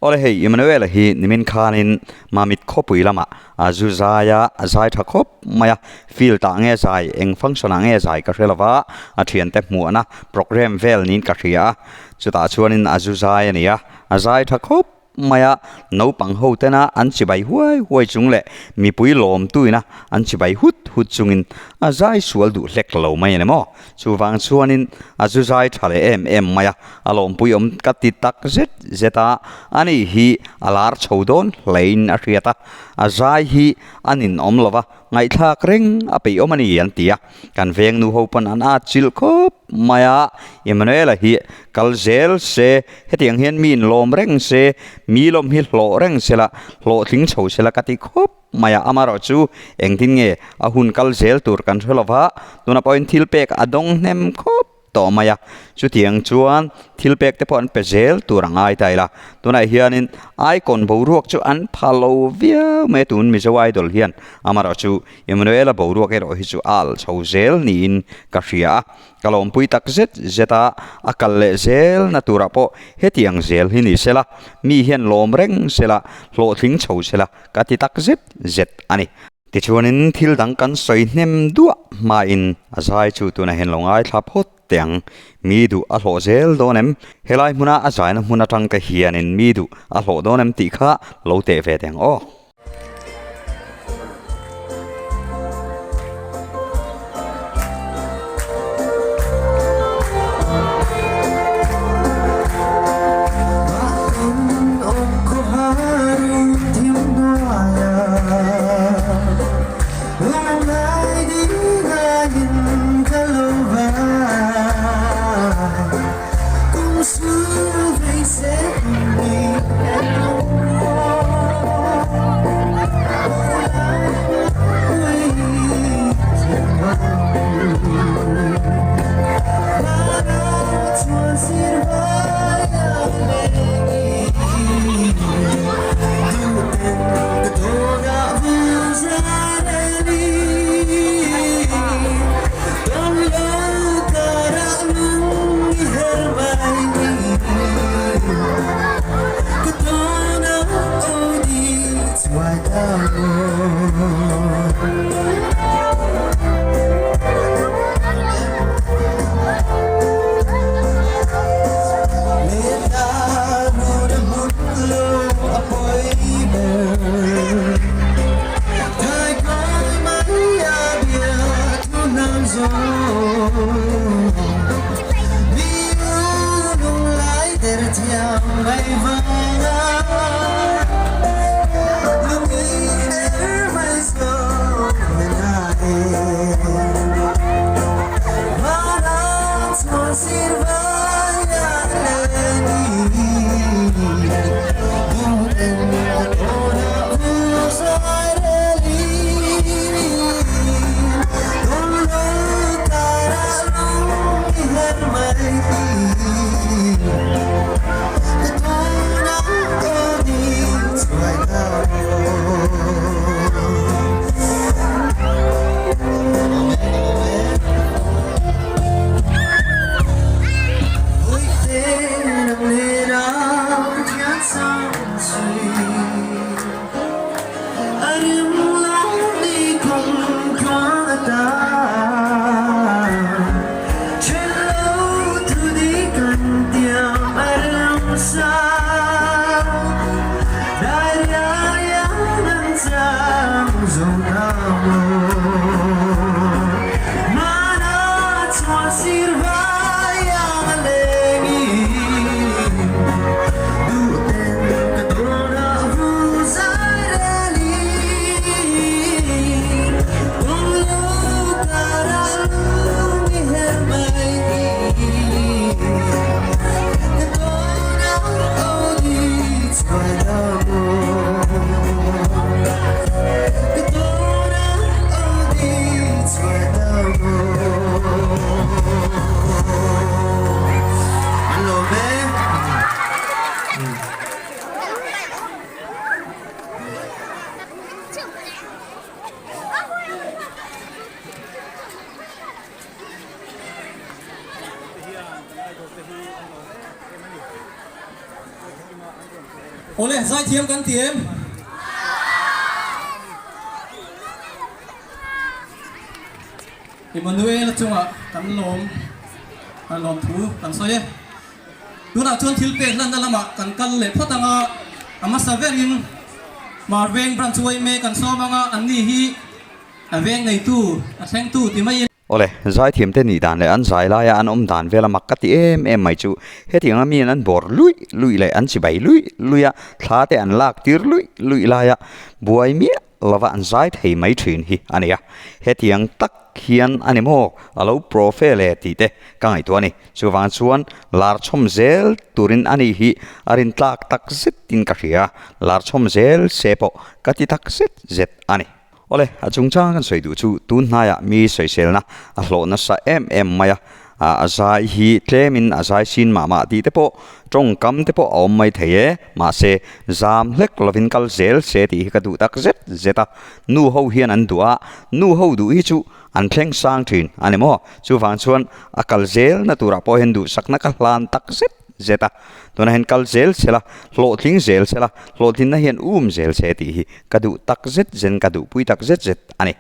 Awle hei Emmanuel-a hi nimin khanin Mamit khawpui lamah a zu zai a, a zai tha khawp mai a, field ah nge zai, eng function ah nge zai ka hre lo va, a thiante hmuhna programme vel niin ka hria a, chutah chuanin a zu zai a ni a, a zai tha khawp mai a, naupang ho tena an chibai huai huai chung leh mipui lawmtuina an chibai hut hut chungin a zai sual duh hlek lo mai a ni maw? Chuvang chuanin a zu zai tha leh em em mai a, a lawmpui awm ka ti tak zet zet a, ani hi a lar chho dawn hlein a hriat a, a zai hi a ninawm lo va, ngaihthlak reng a peih awm a ni an ti a, kan veng nu ho pawn an at chilh khawp mai a, Emmanuel-a hi kal zel se, hetiang hian mi inlawm reng se, mi lawm hi hlawh reng sela, hlawhtling chho sela ka ti khawp mai a, amaherawh chu engtin nge a hun kal zel tur kan hre lo va, tunah pawhin thil pek a dawng hnem khawp tawh mai a, chutiang chuan thil pek te pawh an pe zel tur a ngai ta ila, tunah hianin icon boruak chu an pha lo viau mai a tun Mizo Idol hian amaherawh chu Emmanuel-a boruak erawh hi chu a alh chho zel niin ka hria a, ka lawmpui tak zet zet a, a kal leh zel na turah pawh hetiang zel hi ni sela, mi hian lawm reng sela, hlawhtling chho sela ka ti tak zet zet a ni. Tichuanin thil dang kan sawi hnem duah hmain a zai chu tunah hian lo ngaithla phawt teh ang. Mi duh a hlawh zel dawn em? Helai hmuna a zaina hmun atang te hianin mi duh a hlawh dawn em tih kha lo teh ve teh ang aw. Awle, zaithiam kan ti em? Emmanuel-a chungah kan lawm lawm thu kan sawi e. Tunah chuan thil pek hlanna lamah kan kal leh phawt ang a, a hmasa berin Marveng Branch yma kan sawm ang a, anni hi a veng neitu, a thlengtu ti maiin. Awle, zaithiamte nih dan leh an zai laia an awm dan vela mak ka ti em em mai chu hetiang a miin an bawr luih luih leh an chibai luih luih a, thla te an lak tir luih luih laia buai miah lova an zai thei mai thin hi a ni a. Hetiang tak hian a ni maw a lo profe le tih te ka ngaihtuah a ni. Chuvang chuan lar chhawm zel turin a ni hi a rintlak tak zetin ka hria, lar chhawm zel se pawh ka ti tak zet zet a ni. Awle, a chungchang kan sawi duh chu tun hnaiah mi sawiselna a hlawh nasa em em mai a, a zai hi tlemin a zai sin mah mah tih te pawh tawngkam te pawh a awm mai thei e, mahse zam hlek lovin kal zel se tih hi ka duh tak zet zet a, nu ho hian an duh a, nu ho duh hi chu an thleng sang thin a ni maw? Chuvang chuan a kal zelna turah pawh hian duhsakna ka hlan tak zet zet a, tunah hian kal zel se la, hlawhtling zel se la, hlawhtlinna hian um zel se tih hi ka duh tak zet zen ka duhpui tak zet zet a ni.